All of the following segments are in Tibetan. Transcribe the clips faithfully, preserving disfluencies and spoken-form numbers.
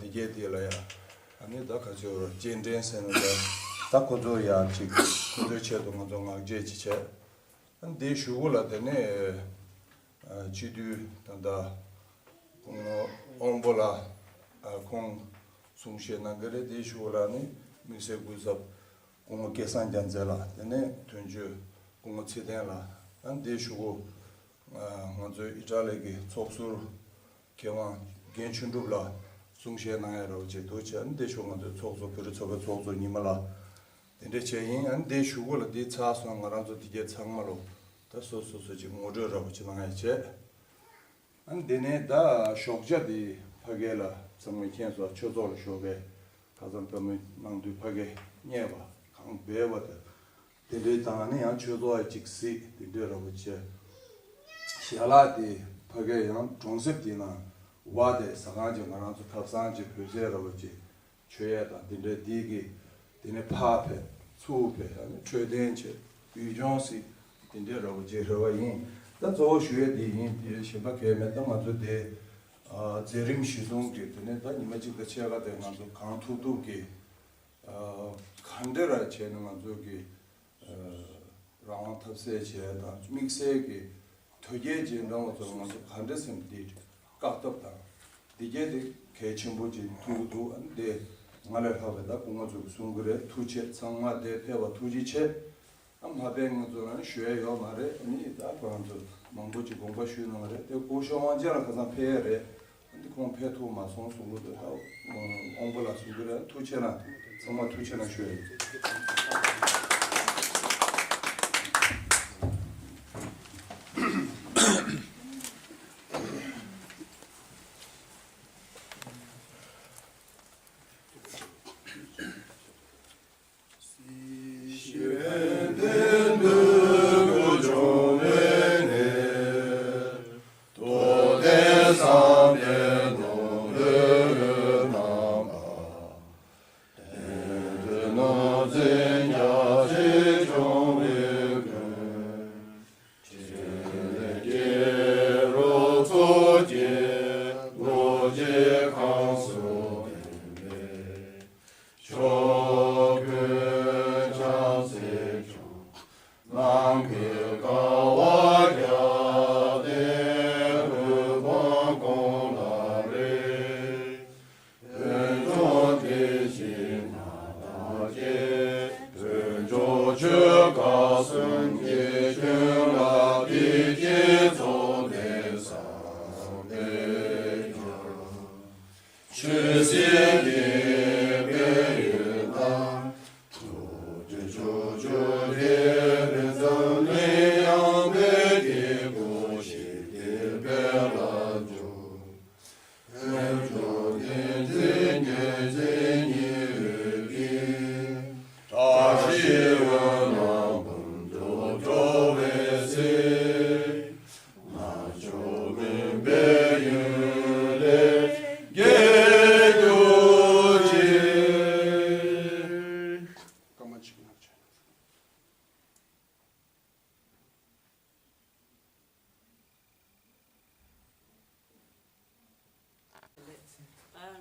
དེ་གས་དེ་ལ་ཡང་ཨ་ནི་ད་ག་ཚོད་རོ་སྐྱེལ་འདྲེན་ཟེར་ན་ད་ད་ཁོ་ཚོ་ཡང་ཅིག་ཁོ་ཚོའི་ཆེད་དུ་ང་ཚོ་ངག་བརྗེད་ཅིག་བྱས། ཨ་ནི་དེའི་གཞུག་གུ་ལ་དེ་ནས་ཨ་སྤྱི་འཐུས་ད་ལྟ་སྐུ་ངོ་དབང་པོ་ལགས་ཨ་ཁོང་གསུང་བཤད་གནང་གི་རེད། དེའི་གཞུག་གུ་ལ་ནི་དམིགས་བསལ་སྐུ་ཚབ་སྐུ་ངོ་སྐལ་བཟང་རྒྱལ་མཚན་ལགས། དེ་ནས་དོན་གཅོད་སྐུ་ངོ་ཚེ་བརྟན་ལགས། ཨ་ནི་དེའི་གཞུག་གུ་ང་ཚོའི་ཨི་ཊ་ལི་གི་ཚོགས་ཟུར་མཁས་དབང་རྒན་ཆོས་གྲུབ་ལགས་གསུང་བཤད་གནང་ཡ་རོགས་བྱེད་འདུག་བྱས། ཨ་ནི་དེ་ཤོག་ང་ཚོའི་ཚོགས་གཙོ་བོད་རིགས་ཚོགས་པའི་ཚོགས་གཙོ་ཉི་མ་ལགས་དེ་འདྲ་བྱས་ཡིན། ཨ་ནི་དེ་གཞུག་གུ་ལ་དེ་ཚར་སོང་། ང་རང་ཚོ་དེ་གས་ཚང་མ་ལོ་ད་སོ་སོ་སོ་ཅིག་ངོ་སྤྲོད་རོགས་བྱེད་གནང་ཡ་བྱས། ཨ་ནི་དེ་ནས་ད་ཞོགས་ཇ་དེ་ཕ་གི་ལ་ཚང་མས་མཁྱེན་སོང་། ཆོས་ཚོགས་ལ་ཞོགས་པའི་ཁ་སང་བཀའ་མོལ་གནང་དུས་ཕ་གིར་བསྙད་པ་གང་སྦས་པ་དང་། དེ་འདྲའི་དང་ནི་ཡང་ཆོས་ཚོགས་ཡ་གཅིག་གཟིགས་དེ་འདྲའི་རོགས་པ་བྱས། ཞལ་ལག་དེ་ཕ་གིར་ཡང་གྲོང་གསེབ་དེའི་ནང་བ་དེ་ཟ་ཁང་གཅིག་ང་རང་ཚོ་ཐབ་ཚང་གཅིག་བོད་ཟས་རོགས་པ་བྱས་མཆོད་ཡས་དང་དེ་འདྲའི་དེའི་གི་དེ་ནས་ཕར་ཕེབས་ཚུར་ཕེབས་ཡང་ནི་འཕྲོད་བསྟེན་བྱས་ཡུལ་ལྗོངས་གཟིགས་དེ་འདྲའི་རོགས་པ་བྱས་རེ་བ་ཡིན། ད་གཙོ་བོ་ཞུ་ཡས་དེ་ཡིན། དེ་གཞན་པ་གལ་མེད། ད་ང་ཚོ་དེ་ཨ་མཛད་རིམ་གཞི་བཟུང་གི་དེ་ནས་ད་ཉི་མ་གཅིག་དང་ཕྱེད་ཀ་དེ་ང་ཚོ་གང་ཐུབ་ཐུབ་ཀྱིས་ཨ་ག་འདྲ་ར་བྱས་ནས་ང་ཚོ་གི་ཨ་རང་དབང་འཐབ་རྩོད་བྱས་དང་དམིགས་བསལ་གྱི་དོལ་རྒྱལ་རྗེས་འབྲང་བ་ཚོར་ང་ཚོ་ག་འདྲ་སེམས་འདི་བཀག་ཐབས་དང་འདི་གས་དེ་གལ་ཆེན་པོ་ཅིག་མཐོང་གི་འདུག་ཨ་ནི་དེ་སྔར་ལས་ལྷག་པའི་ད་སྐུ་ངོ་ཚོས་གསུང་གི་རེད། ཐུགས་རྗེ་ཆེ། ཚང་མ་དེ་ཕེབས་པ་ཐུགས་རྗེ་ཆེ། ཨ་མ་དཔེ་ང་ཚོ་རང་ཞུ་ཡ་ཡོད་མ་རེད། ཨ་ནི་ད་ཁོ་རང་ཚོ་མང་པོ་ཅིག་དགོངས་པ་ཞུས་གནང་བ་རེད། དེ་སྐུ་ཞབས་དབང་ཆེན་ལགས་ཁ་སང་ཕེབས་ཡ་རེད། ཨ་ནི་ཁོང་ཕེབས་ཐུབ་མ་སོང་གསུང་གི་འདུག་ད་དབང་པོ་ལགས་གསུང་གི་རེད། ཐུགས་རྗེ་ཆེ་གནང་། ཚང་མ་ཐུགས་རྗེ་ཆེ་གནང་ཞུ་ཡ་ཡིན།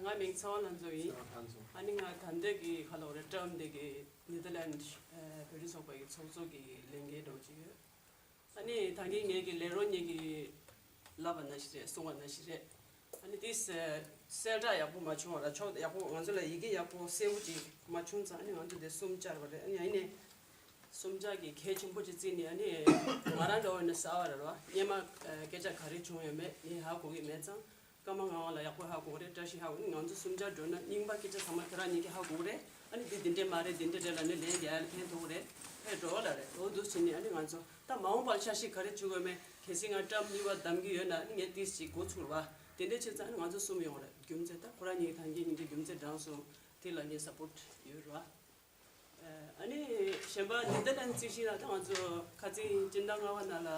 ང་མིང་ཚེ་དབང་ལྷ་མཚོ་ཡིན། ཨ་ནི་ང་ད་ལྟ་གི་ཁ་ལོ་རེ་ཊརམ་འདི་གི་ནེ་དར་ལན་བོད་རིགས་ཚོགས་པ་ཡི་ཚོགས་གཙོ་གི་ལས་འགན་འགྲོ་གི་ཡོད། ཨ་ནི་ད་གིན་ངེད་ཀྱི་ལས་རོགས་གཉིས་ཀྱིས་ལབ་པ་ནང་བཞིན་རེད། གསུངས་པ་ནང་བཞིན་རེད། ཨ་ནི་དེ་གསལ་བསྒྲགས་ཡག་པོ་མ་བྱུང་བ་ར། ཕྱོགས་ཡག་པོ་ང་ཚོ་ལ་ཡི་གེ་ཡག་པོ་གསལ་པོ་ཅིག་མ་བྱུང་ཙང་ཨ་ནི་ང་ཚོ་དེ་གསུམ་བཅར་བ་རེད། ཨ་ནི་ཡིན་ནའི་གསུམ་བཅར་གྱི་གལ་ཆེན་པོ་ཅིག་བརྩིས་ནས་ཨ་ནི་ང་རང་འདྲ་བོ་ནི་གསར་པ་རེད་ར། སྔོན་མ་སྐད་ཆ་ག་རེ་བྱུང་ཡོད་མེད་ངས་ཧ་གོ་གི་མེད་ཙང་། སྐར་མ་ལྔ་པ་ལ་ཡག་པོ་ཧ་གོ་གི་རེད། བཀྲ་ཤིས་ཧ་གོ། ཨ་ནི་ང་ཚོ་གསུམ་བཅར་འགྲོ་ན་རྙིང་པ་སྐད་ཆ་ཚང་མ་ཁྱེད་རང་གཉིས་ཀྱིས་ཧ་གོ་གི་རེད། ཨ་ནི་འདི་འདི་འདྲས་མ་རེད། འདི་འདྲས་རེད་ལབ་ནས་ལན་རྒྱག་ཡ་ལ་ཕན་ཐོགས་གི་རེད། ཕན་འགྲོ་ལ་རེད། འོ་འདུག་བྱས་ནས་ཨ་ནི་ང་ཚོ་ད་མ་འོངས་པར་འཆར་གཞི་ག་རེ་བྱེད་དགོས་མེད། གལ་སྲིད་ང་ཊརམ་གཉིས་པ་བདམས་ཀྱི་ཡོད་ན་ཨ་ནི་ངས་ཏིས་ཅིག་འགོ་ཚུགས་རེད་བ། དེ་འདྲས་བྱས་ཙང་ཨ་ནི་ང་ཚོ་གསུམ་ཡོང་རེད། རྒྱུ་མཚན་ད་ཁོ་རང་གཉིས་ད་གིན་གཉིས་ཀྱི་རྒྱུ་མཚན་དྲངས་སོང་། དེ་ལ་ངས་སཔོརྚ་ཡོད་རེད་བ། ཨ་ནི་གཞན་པ་ནེ་དར་ལན་རྩིས་གཞི་ལ་ད་ང་ཚོ་ཁ་རྩང་སྤྱི་ཟླ་ལྔ་པ་ནང་ལ་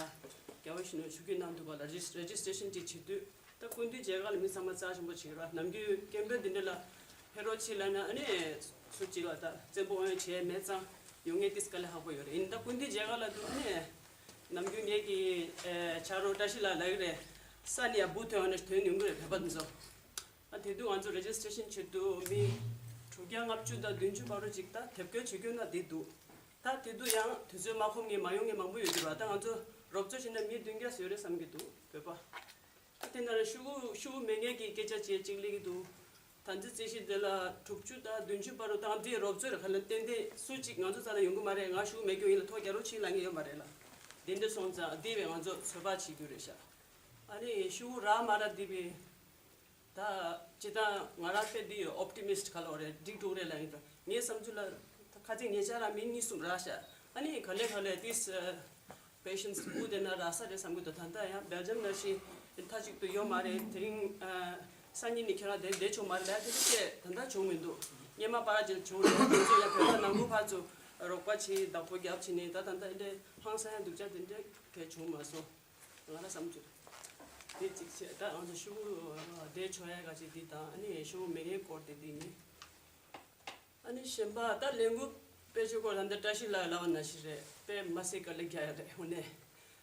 རྒྱལ་བ་ཡིད་བཞིན་ནོར་བུ་ཆིབས་བསྒྱུར་གནང་འདུག་པ་ལ་རེ་ཇི་སི་ཊེ་ཤན་ཅིག་བྱེད་དུས། ད་སྐུ་མདུན་མཇལ་ཁ་ལ་མི་ཚང་མ་རྩ་ཆེན་པོ་བྱེད་ཀྱི་རེད། ནམ་རྒྱུན་སྐད་འབོད་འདི་འདྲ་ལ་ཕེབས་རོགས་བྱེད་ལབ་ན་ཨ་ནི་སུ་གཅིག་ལ་ད་བཙན་པོ་དབང་ཡོད་བྱས་མེད་ཙང་ཡོང་མཁན་ཏིས་དཀའ་ལས་ཁག་པོ་ཡོད་རེད། ཡིན་ད་སྐུ་མདུན་མཇལ་ཁ་ལ་འདུག་ཨ་ནི་ནམ་རྒྱུན་ངེད་ཀྱི་ཨེ་ཕྱག་རོགས་བཀྲ་ཤིས་ལགས་ལབ་ཀྱི་རེད། ས་ནས་ཡར་འབུ་ཐོན་ཡོང་ནས་ཐོན་ཡོང་གི་རེད། བོད་པ་འདི་ཚོ། ཨ་དེ་དུས་ང་ཚོ་རེ་ཇི་སི་ཊེ་ཤན་བྱེད་དུས་མི་དྲུག་བརྒྱ་ལྔ་བཅུ་དང་བདུན་ཅུ་བར་དུ་ཅིག་ད་དེབ་སྐྱེལ་བྱེད་དགོས་ན་བསྡད་འདུག་ད་དེ་དུས་ཡང་དུས་ཚོད་མ་ཁོམ་མཁན་མ་ཡོང་མཁན་མང་པོ་ཡོད་འདུག་ར། ད་ང་ཚོ་རོབ་ཚོད་བྱས་ན་མི་བདུན་བརྒྱ་ཙམ་ཡོད་རེད་བསམ་གྱི་འདུག་བོད་པ། ཨ་དེ་ན་ར་ཤོག་གུ་ཤོག་གུ་མེད་མཁན་གྱི་སྐད་ཆ་བྱས་ཅིག་སླེབས་ཀྱི་འདུག་ད་ཚོད་རྩིས་གཞི་དེ་ལ་དྲུག་ཅུ་དང་བདུན་ཅུ་བར་དུ་བཏང་དེ་རོབ་ཚོད་རེད། ཁ་ལ་ཏན་ཏན་སུ་གཅིག་ང་ཚོ་རྩ་ལ་ཡོང་གི་མ་རེད། ང་ཤོག་གུ་མེད་རྒྱུ་ཡིན་ལ་ཐོ་རྒྱག་རོགས་བྱེད་ལབ་མཁན་ཡོད་མ་རེད་ལ། དེ་འདྲ་སོང་ཙང་དེ་བས་ང་ཚོ་ཚོད་དཔག་བྱེད་རྒྱུ་རེད་ཤག་ཨ་ནི་ཤོག་གུ་རག་མ་རག་དེ་བས་ད་ཇི་ལྟར་ང་རང་དཔེ་འདི་ཡོད་ཨོབ་ཊི་མིསཊ་ག་ལ་བ་རེད། འགྲིག་འགྲོ་གི་རེད་ལབ་ཡིན། ད་ངའི་བསམ་ཚུལ་ལ་ད་ཁ་ཚིག་ཉེ་ཆར་རང་མི་གཉིས་གསུམ་རག་ཤག་ཨ་ནི་ག་ལེ་ག་ལེ་དེས་པེ་ཤན་སི་འུ་དེ་ན་རག་ས་རེད་བསམ་གྱི་འདུག་ད་ལྟ་ཡང་སྦེལ་ཇམ་ནང་བཞིན་མཐའ་གཅིག་ཏུ་ཡོད་མ་རེད། དེ་རིང་ཨ་སང་ཉིན་ནས་ཁྱེད་རང་དེ་བསྡད་ཆོག་མ་རེད་ལབ་དེ་འདྲ་བཤད་ད་ལྟ་བྱུང་མི་འདུག་སྔོན་མ་པར་ཅིག་བྱུང་རེད། དེ་ཚོ་ཡང་བོད་པ་ནང་ཁུལ་ཕར་ཚུར་རོགས་པ་བྱེད་བདག་པོ་རྒྱབ་བྱེད་ནས་ད་ད་ལྟ་འདྲ་ཧང་སང་ཡང་སྡུག་ཅག་དེ་འདྲ་གས་བྱུང་མ་སོང་། ང་ལ་བསམ་ཚུལ་དེ་གཅིག་བྱས། ད་ང་ཚོ་ཤོག་གུ་བསྡད་ཆོག་ཡ་ག་ཅིག་འདི་དང་ཨ་ནི་ཤོག་གུ་མེད་མཁན་སྐོར་དེ་འདི་ཡིན། ཨ་ནི་གཞན་པ་ད་ལས་འགུལ་སྤེལ་ཆོག་སྐོར་ད་འདི་བཀྲ་ཤིས་ལགས་ལབ་པ་ནང་བཞིན་རེད། དཔེ་མ་སྲིད་དཀའ་ལས་རྒྱག་ཡ་རེད། དངོས་གནས་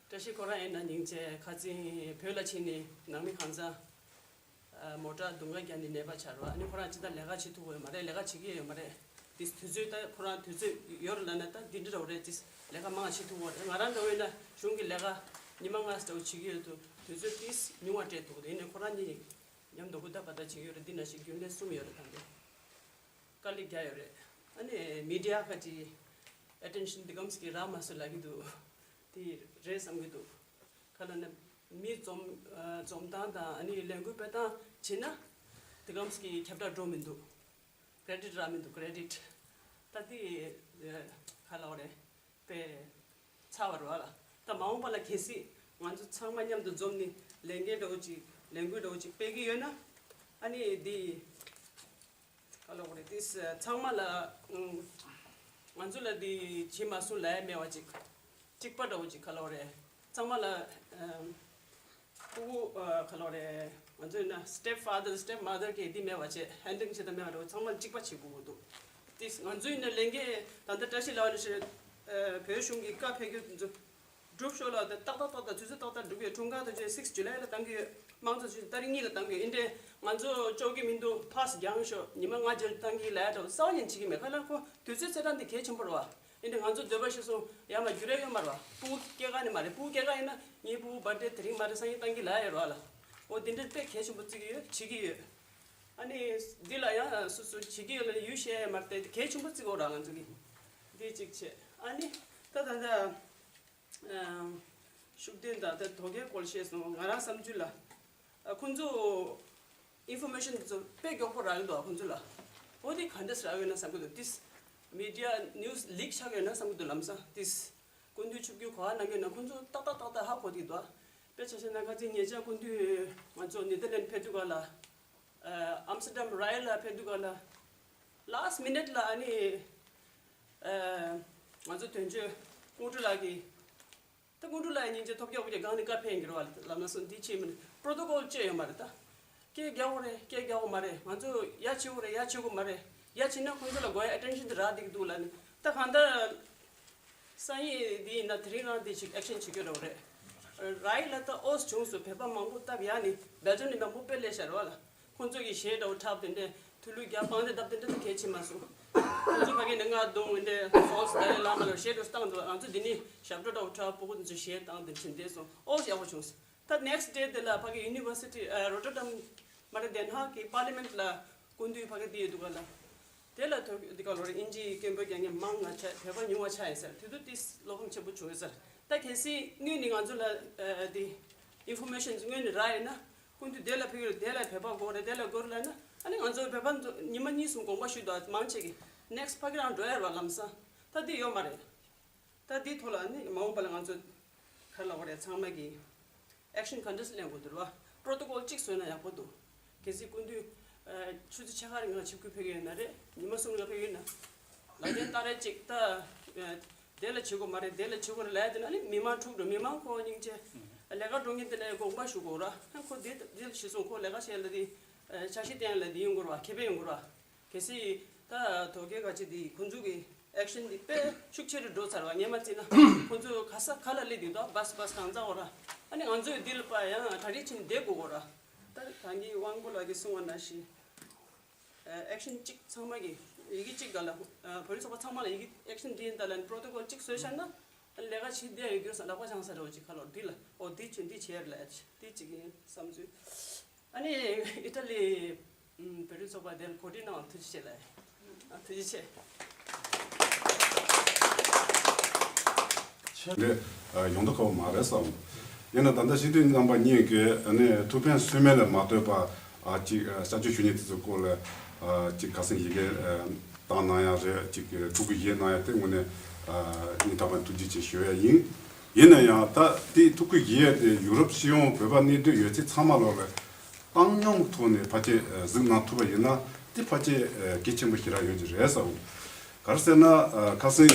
བཀྲ་ཤིས་ཁོ་རང་ཡིན་ན་སྙིང་རྗེ། ཁ་རྩང་བོད་ལ་ཕྱིན་ནས་ནང་མི་གང་ཚང་མོ་ཊ་རྡུང་ཁ་བརྒྱབ་ནས་ནད་པ་ཆགས་རོགས། ཨ་ནི་ཁོ་རང་ཅི་ལྟར་ལས་ཀ་བྱེད་ཐུབ་ཀྱི་ཡོད་མ་རེད། ལས་ཀ་བྱེད་ཀྱི་ཡོད་མ་རེད། དེ་དུས་ཚོད་ད་ཁོ་རང་དུས་ཚོད་ཡོད་རེད་ལབ་ན་ད་འདི་འདྲ་རེད། དེ་ལས་ཀ་མང་བ་བྱེད་ཐུབ་ཀྱི་ཡོད་རེད། ང་རང་འདྲ་བོ་ཡིན་ན་གཞུང་གི་ལས་ཀ་ཉི་མ་ལྔ་ཙམ་བྱེད་ཀྱི་ཡོད་དུས་དུས་ཚོད་ཏིས་ཉུང་བ་སྤྲད་འདུག་ཡིན་ནའི་ཁོ་རང་གཉིས་མཉམ་དུ་ཧུར་ཐག་པ་ཐག་བྱེད་ཀྱི་ཡོད་རེད། འདི་ནང་བཞིན་རྒྱུན་ལས་གསུམ་ཡོད་རེད། ད་འདི་དཀའ་ལས་རྒྱག་ཡོད་རེད། ཨ་ནི་མི་ཌི་ཡ་ཁ་ཅིག་ཨེ་ཊེན་ཤན་འདི་གམ་ཞིག་རག་མ་སོང་ལབ་ཀྱི་འདུག་དེ་རེད་བསམ་གྱི་འདུག་ག་ལ་ན་མི་འཛོམས་ཨ་འཛོམས་སྟངས་དང་ཨ་ནི་ལས་འགུལ་སྤེལ་སྟངས་བྱས་ན་དེ་གམ་ཞིག་ཁྱབ་བསྒྲགས་འགྲོ་མི་འདུག་ཀེ་རེ་ཌིཊ་རག་མི་འདུག་ཀེ་རེ་ཌིཊ་ད་དེ་ཨ་ག་ལ་བ་རེད། དཔེ་ཚ་བ་རེད་བ་ལ། ད་མ་འོངས་པ་ལ་གལ་སྲིད་ང་ཚོ་ཚང་མ་མཉམ་དུ་འཛོམས་ནས་ལས་འགན་འདྲ་བོ་ཅིག་ལས་འགུལ་འདྲ་བོ་ཅིག་སྤེལ་གྱི་ཡོད་ན་ཨ་ནི་འདི་ག་ལ་བ་རེད། དེ་ཚང་མ་ལ་ཨུམ་ང་ཚོ་ལ་འདི་བྱེད་མ་སོང་ལབ་ཡ་མེད་པ་ཅིག་གཅིག་པ་འདྲ་བོ་ཅིག་ག་ལ་བ་རེད། ཚང་མ་ལ་ཨུམ་ཕྲུ་གུ་ཨ་ག་ལ་བ་རེད། ང་ཚོ་ཡིན་ན་སི་ཊེབ་ཕ་དར་སི་ཊེབ་མ་དར་གྱི་འདི་མེད་པ་བྱས་ཧེན་ཌལ་བྱེད་ད་མེད་པ་འདྲ་བོ་ཚང་མ་ལ་གཅིག་པ་བྱེད་དགོས་ཀྱི་འདུག་དེ་ང་ཚོ་ཡིན་ན་ལས་འགན་ད་ལྟ་བཀྲ་ཤིས་ལགས་ནས་བཤད་ཨ་བོད་གཞུང་གི་བཀའ་ཕེབས་རྒྱུ་དེ་ཚོ་སྒྲུབ་ཤོག་ལ་དེ་ཏག་ཏག་ཏག་ཏག་དུས་ཚོད་ཏག་ཏག་སྒྲུབ་ཡོད། འཁྲུངས་སྐར་དུས་ཚོད་six July ལ་བཏང་གི་ཡོད། དམངས་གཙོ་ཚོས་ཏ་རིག་གཉིས་ལ་བཏང་གི་ཡོད། འདི་འདྲའི་ང་ཚོ་ལྕོགས་ཀྱི་མི་འདུག་ཕ་སི་རྒྱང་ཤོག་ཉི་མ་ལྔ་བརྒྱ་བཏང་གི་ལབ་ཡ་འདྲ་བོ་རྩ་བ་ཉིད་བྱེད་ཀྱི་མེད། ཁ་ལ་ཁོ་དུས་ཚོད་ཚེས་གྲངས་འདི་གལ་ཆེན་པོ་རེད་བ། འདི་འདྲའི་ང་ཚོ་འདོད་པ་ཤི་སོང་ཡ་མ་འགྱུར་ཡ་ཡོད་མ་རེད་བ། སྤུ་གུ་སྐྱེས་ག་ནི་མ་རེད། སྤུ་གུ་སྐྱེས་ག་ཡིན་ན་ངའི་སྤུ་གུ་བར་ཌེ་དེ་རིང་མ་རེད་སང་ཉིན་བཏང་གི་ལབ་ཡ་རེད་བ་ལ། འོ་འདི་འདྲའི་དཔེ་གལ་ཆེན་པོ་བརྩི་གི་ཡོད། བྱེད་ཀྱི་ཡོད། ཨ་ནི་འདི་ལ་ཡང་སོ་སོ་བྱེད་ཀྱི་ཡོད་ལ་ཡུལ་བཤད་ཡ་མ་རེད་དེ་གལ་ཆེན་པོ་བརྩི་གི་ཡོད་ར་ང་ཚོ་གི། འདི་གཅིག་བྱས་ཨ་ནི་ད་ད་ད། ཤུགས་ལྡན་དང་དེ་དོ་གལ་སྐོར་བཤད་སོང་། ང་རང་བསམ་ཚུལ་ལ། ཁོང་ཚོ་ཨིན་ཕོར་མེ་ཤན་དེ་ཚོ་དཔེ་མགྱོགས་པོ་རག་གི་འདུག་ཁོང་ཚོ་ལ། འོ་དེ་ག་འདྲས་རག་ཡོད་ན་བསམ་གི་འདུག་ཏིས་མི་ཌི་ཡ་ནིའུ་སི་ལིག་ཆགས་ཡོད་ན་བསམ་གི་འདུག་ལམ་སང་ཏིས་སྐུ་མདུན་ཆིབས་བསྒྱུར་ག་པར་གནང་གི་ཡོད་ན་ཁོང་ཚོ་ཏག་ཏག་ཏག་ཏག་ཧ་གོ་བསྡད་ཀྱི་འདུག་དཔེ་ཆ་བཞག་ན་ཁ་ཚིག་ཉེ་ཆར་སྐུ་མདུན་ང་ཚོ་ནེ་དར་ལེན་ཕེབས་དུས་ག་ལ། ཨམ་སི་ཊར་ཌམ་རའི་ལ་ཕེབས་དུས་ག་ལ། ལཱ་སི་མི་ནེཊ་ལ་ཨ་ནི། ཨ་ང་ཚོ་དོན་གཅོད་དངོས་གྲུབ་ལགས་ཀྱིས། ད་དངོས་གྲུབ་ལགས་སྙིང་རྗེ་ཐོབ་རྒྱག་པོ་ཀྱི་སྒང་ནས་བཀའ་ཕེབས་ཡིན་གྱི་རེད་བ། ལམ་སང་འདི་ཕྱིན་མིན་པྲོ་ཏོ་ཀོལ་བཅས་ཡོད་མ་རེད་ད། སྐད་རྒྱག་དགོས་རེད་སྐད་རྒྱག་དགོས་མ་རེད། ང་ཚོ་ཡ་བྱེད་དགོས་རེད་ཡ་བྱེད་དགོས་མ་རེད། ཡ་བྱེད་ན་ཁོང་ཚོ་ལ་དགོས་ཡ་ཨེ་ཊེན་ཤན་དེ་རག་བསྡད་ཀྱི་འདུག་ལབ་ནས་ད་གང་ལྟར། སང་ཉིན་འདི་ཡིན་ན་དེ་རིང་རང་འདི་ཞིག་ཨེག་ཤན་བྱེད་ཀྱི་རེད་བ་རེད། རའི་ལ་ད་ཨོས་བྱུང་སོང་བོད་པ་མང་པོ་སྟབས་ཡག་ནས་སྦེལ་ཇམ་ནས་མང་པོ་དཔེ་སླེབས་ཤག་རེད་བ་ལ། ཁོང་ཚོ་གི་གཞས་འདྲ་བོ་འཁྲབ་དེ་འདྲས་ཐུ་ལུ་རྒྱབ་པང་གདན་བརྡབ་དེ་འདྲས་ད་གལ་ཆེ་མ་སོང་། ཁོང་ཚོ་ཕ་གི་ནས་རྔ་རྡུང་དེ་འདྲས་ཧྥོལ་སི་ཏཱ་ལའི་བླ་མ་ལ་གཞས་འདྲ་བཏང་འདུག་ང་ཚོ་འདི་ནས་ཞབས་བྲོ་འདྲ་བོ་འཁྲབ་སྤུ་གུ་དེ་ཚོ་གཞས་བཏང་དེ་འདྲས་བྱས་འདས་སོང་། ཨོ་ཡག་པོ་བྱུང་སོང་། ད་ནེག་སི་ཊི་ཌེ་དེ་ལ་ཕ་གི་ཡུ་ནི་ཝར་སི་ཊི་ཨ་རོ་ཊར་ཌམ་མ་རེད་དན་ཧག་གི་པར་ལི་མེན་ཊི་ལ་སྐུ་མདུན་ཕ་གི་དེ་ཡོད་འདུག་ག་ལ། དེ་ལ་ཐོ་འདི་ག་ལོ་རེ་ཨིན་ཇིའི་སྐད་འབོད་རྒྱག་མཁན་མང་ང་ཆ་བོད་པ་ཉུང་བ་ཆགས་ཡིན་ཟེར། དེ་དུས་ཏིས་བློ་ཕམ་ཆེན་པོ་བྱུང་ཡོད་ཟེར། ད་གལ་སྲིད་དངོས་ནས་ང་ཚོ་ལ་ཨ་དེ་ཨིན་ཕོར་མེ་ཤན་དངོས་ནས་རག་ཡོད་ན་སྐུ་མདུན་དེ་ལ་ཕེབས་ཀྱི་རེད། དེ་ལ་བོད་པ་དགོས་རེད། དེ་ལ་དགོས་རེད་ལབ་ན་ཨ་ནི་ང་ཚོ་བོད་པ་ཚོ་ཉི་མ་གཉིས་གསུམ་དགོངས་པ་ཞུས་འདུག་མང་ཆེ་གི་ནེག་སི་ཕ་གི་རང་འགྲོ་ཡ་རེད་བ་ལམ་སང་། ད་འདི་ཡོད་མ་རེད། ད་འདིའི་ཐོག་ལ་ནི་མ་འོངས་པ་ལ་ང་ཚོ་ག་རེ་ལབ་དགོས་རེད། ཚང་མ་གིས་ཨེག་ཤན་ག་འདྲས་ལེན་དགོས་འདུག་ར། པྲོ་ཏོ་ཀོལ་གཅིག་བཟོས་ན་ཡག་པོ་འདུག་གལ་སྲིད་སྐུ་མདུན་ཨ་ཆུ་ཚོད་ཕྱེད་ཀ་རིང་ལ་ཆིབས་བསྒྱུར་ཕེབས་ཀྱི་ཡོད་ན་རེད། ཉི་མ་གསུམ་རིང་ལ་ཕེབས་ཀྱི་ཡོད་ན། ལ་རྒྱ་ཏ་རེ་གཅིག་ད་ཨ་དེ་ལ་བྱེད་དགོས་མ་རེད། དེ་ལ་བྱེད་དགོས་རེད་ལབ་ཡ་དེ་ན་ནི་མི་མང་འཁྲུག་འགྲོ། མི་མང་ཁོ་སྙིང་རྗེ་ལས་ཀ་འགྲོ་མཁན་དེ་ལ་དགོངས་པ་ཞུ་དགོས་ར། ཁོ་དེ་དེ་ལ་གཞི་བཟུང་ཁོ་ལས་ཀ་བྱེད་ལ་དེ་ཨ་འཆར་གཞི་བཏིང་ལ་དེ་ཡོང་དགོས་ར། ཁེ་ཕན་ཡོང་དགོས་ར། གལ་སྲིད་ད་དོ་གལ་ག་ཅི་དེ་ཁོང་ཚོ་གི་ཨེག་ཤན་དེ་དཔེ་ཤུགས་ཆེ་རུ་འགྲོ་ཚར་བ་ངས་མ་བརྩིས་ན། ཁོང་ཚོ་ག་ས་ག་ལ་སླེབས་དུས་ད་བཱས་བཱས་གང་ཚ་འོ་ར། ཨ་ནི་ང་ཚོས་འདི་ལ་པ་ཡང་གྲ་སྒྲིག་བྱས་ནས་བསྡད་དགོས་གོ་ར། ད་ ད་གིན་དབང་པོ་ལགས་ཀྱིས་གསུངས་པ་ནང་བཞིན། ཨེག་ཤན་གཅིག་ཚང་མ་གི་ཡི་གེ་གཅིག་ག་ལ། བོད་རིགས་ཚོགས་པ་ཚང་མ་ལ་ཡི་གེ་ཨེག་ཤན་འདི་ཡིན་ད་ལ་པྲོ་ཏོ་ཀོལ་གཅིག་བཟོས་བཞག་ན། ལས་ཀ་བྱེད་བསྡད་ཡོད་རྒྱུ་ས་ལག་པ་འཆང་ས་རེད་བ་ཅིག་ཁ་ལོ་འདི་ལ་ཨོ་འདི་བྱེད་འདི་བྱེད་རེད་ལ་འདི་གཅིག་ཡིན་བསམ་ཚུལ། ཨ་ནི་ཨི་ཊ་ལི་བོད་རིགས་ཚོགས་པ་དེ་ལ་གོ་སྒྲིག་གནང་བ་ཐུགས་རྗེ་ཆེ་ལ། ཨ་ཐུགས་རྗེ་ཆེ། འདི་ཡོང་དུ་ཁག་པོ་མ་རེད་བསམ། ཡིན་ན་ད་ལྟ་སྤྱི་འཐུས་རྣམ་པ་གཉིས་ཀྱིས་ཨ་ནི་ཐུགས་ཕན་གསོས་མིན་ལས་མ་ལྟོས་པ་ཨ་ཅིག་ཨ་བསྐྱར་བཅོས་ཞུ་མཁན་དེ་ཚོའི་སྐོར་ལ་ཨ་ཅིག་ཁ་སང་ཡི་གེ་ཨ་བཏང་གནང་ཡ་རེད། ཅིག་ཐུགས་ཁུར་བཞེས་གནང་ཡ་དེ་དངོས་གནས་ཨ་སྙིང་ཐག་པ་ནས་ཐུགས་རྗེ་ཆེ་ཞུ་ཡ་ཡིན། ཡིན་ན་ཡང་ད་དེའི་ཐུགས་ཁུར་བཞེས་ཡ་དེ་ཡུ་རོབ་སྤྱི་ཡོངས་བོད་པ་གནས་སྡོད་ཡོད་ཚད་ཚང་མ་ལོག་ལ་བཏང་སྙོམས་ཐོག་ནས་ཕལ་ཆེར་གཟིགས་གནང་ཐུབ་པ་ཡིན་ན་དེ་ཕལ་ཆེར་གལ་ཆེན་པོ་ཞེ་དྲག་ཡོད་ཀྱི་རེད་བསམ། ག་རེ་ཟེར་ན་ཁ་སང་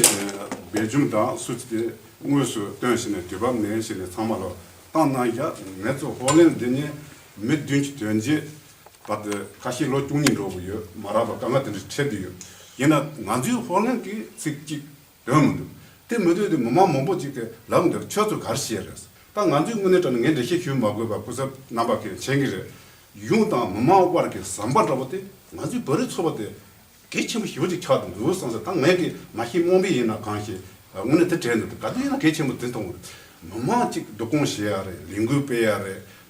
སྦེལ་ཇམ་དང་སུད་སི་དེ་དངོས་སུ་བཏོན་བྱས་ནས་དུས་བབ་ནས་བྱས་ནས་ཚང་མ་ལ་བཏང་གནང་ཡ། ངེད་ཚོ་ཧོ་ལན་འདི་ནས་མི་བདུན་ཅུ་དོན་བརྒྱད་བར་དུ་ཁ་ཤས་ལོ་བཅུ་གཉིས་འགྲོ་གི་ཡོད་མ་རག་པ་དཀའ་ངལ་དེ་འདྲ་འཕྲད་བསྡད་ཡོད། ཡིན་ན་ང་ཚོའི་ཧོ་ལན་གྱི་ཚིག་གཅིག་དོན་མི་འདུག་དེ་མི་འདོད་དེ་མི་མང་མང་པོ་ཅིག་གིས་ལབ་འདུག་ཁྱོད་ཚོ་ག་རེ་བཤད་རེད། ད་ང་ཚོའི་དངོས་གནས་དྲང་གནས་ངས་འགྲེལ་བཤད་ཞུ་མ་དགོས་པ་སྐུ་ཚབ་རྣམ་པ་གིས་མཁྱེན་གྱི་རེད། གཞུང་དང་མི་མང་དབར་གྱི་ཟམ་པ་འདྲ་བོ་དེ་ང་ཚོའི་བོད་རིགས་ཚོགས་པ་དེ་གལ་ཆེན་པོ་ཞེ་པོ་ཅིག་ཆགས་འདུག་བསམ་ཟེར། ད་ངས་ཀྱི་མ་ཤེས་རྨོངས་པའི་ཡིན་ན་གང་ཤེས། དངོས་གནས་དེ་དྲན་འདུག་ག་དུས་ཡིན་ན་གལ་ཆེན་པོ་དེ་མཐོང་གི་རེད། མི་མང་ཅིག་བསྡུ་སྐོང་བྱེད་ཡ་རེད། ལས་འགུལ་སྤེལ་ཡ་རེད།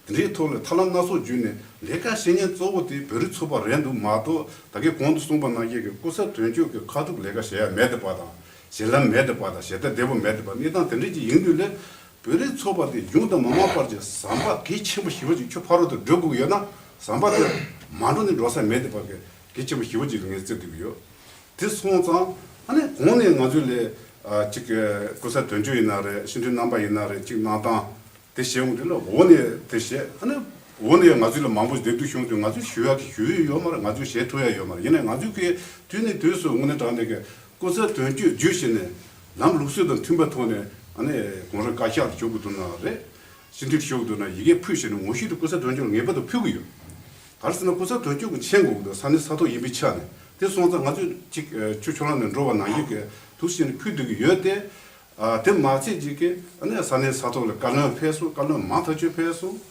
དེ་འདྲའི་ཐོག་ལ་ཐབས་ལམ་སྣ་ཚོགས་བརྒྱུད་ནས་ལས་ཀ་བྱེད་མཁན་གཙོ་བོ་དེ་བོད་རིགས་ཚོགས་པ་རེད་འདུག་མ་གཏོགས་ད་གིན་གོང་དུ་གསུངས་པ་ནང་བཞིན་གྱི་སྐུ་ཚབ་དོན་གཅོད་ཀྱི་ཁ་ཐུག་ལས་ཀ་བྱེད་ཡ་མེད་བསྡད་པ་དང་། བྱེད་ལམ་མེད་བསྡད་པ་དང་། ཞལ་ཏ་བདེ་པོ་མེད་བསྡད་པ། གནས་སྟངས་དེ་འདྲ་ཅིག་ཡིན་དུས་ལས་བོད་རིགས་ཚོགས་པ་དེ་གཞུང་དང་མི་མང་བར་གྱི་ཟམ་པ་གལ་ཆེན་པོ་ཞེ་པོ་ཅིག་ཁྱོད་ཕ་རོལ་ཏུ་འགྲོ་དགོས་ཀྱི་ཡོད་ན་ཟམ་པ་དེ་མ་འགྲོ་ནས་འགྲོ་ས་མེད་བསྡད་པ་གི་གལ་ཆེན་པོ་ཞེ་པོ་ཅིག་ངས་བརྩི་སྡོད་ཀྱི་ཡོད། དེ་སོང་ཙང་ཨ་ནི་གོང་ནས་ང་ཚོ་ལས་ཨ་ཅིག་སྐུ་ཚབ་དོན་གཅོད་ཡིན་ན་རེད། སྤྱི་འཐུས་རྣམ་པ་ཡིན་ན་རེད། ཅིག་གནང་སྟངས་དེ་བྱེད་འོང་དུས་ལ་འོག་ནས་དེ་བྱེད། ཨ་ནི་འོག་ནས་ང་ཚོ་ལ་མང་པོ་བདེ་སྡུག་བྱུང་དུས་ང་ཚོས་ཞུ་ཡག་གི་ཞུ་ཡུལ་ཡོད་མ་རེད། ང་ཚོས་བྱེད་ཐུབ་ཡག་ཡོད་མ་རེད། ཡིན་ནའི་ང་ཚོས་ཀྱི་དུས་ནས་དུས་སུ་དངོས་གནས་དྲང་གནས་ཀྱི་སྐུ་ཚབ་དོན་གཅོད་བརྒྱུད་བྱས་ནས་ལམ་ལུགས་སྲོལ་དང་མཐུན་པའི་ཐོག་ནས་ཨ་ནི་གོང་རིམ་བཀའ་ཤག་ཏུ་ཞུ་དགོས་འདུག་ན་རེད། སྤྱི་འཐུས་ཞུ་དགོས་འདུག་ན་ཡི་གེ་ཕུལ་བྱས་ནས་ངོ་བཤུས་དེ་སྐུ་ཚབ་དོན་གཅོད་ལ་ངེས་པར་དུ་ཕུལ་གྱི་ཡོད། ག་རེ་ཟེར་ན་སྐུ་ཚབ་དོན་གཅོད་ཀྱི་མཁྱེན་དགོས་འདུག་ས་གནས་ས་ཐོག་ཡིན་པའི་ཆ་ནས། དེ་སོང་ཙང་ང་ཚོས་ཅིག་ཆུ་ཆུ་ལང་ནས་འགྲོ་བ་ནང་བཞིན་གྱི་དུས་ཆེན་ཕུལ་སྡོད་ཀྱི་ཡོད་དེ། དེ་མ་ཚད་ཅིག་གི་ཨ་ནི་ས་གནས་ས་ཐོག་ལ་བཀའ་བློན་ཕེབས་སོང་། བཀའ་བློན་མང་ཐག་ཆོད་ཕེབས་སོང་།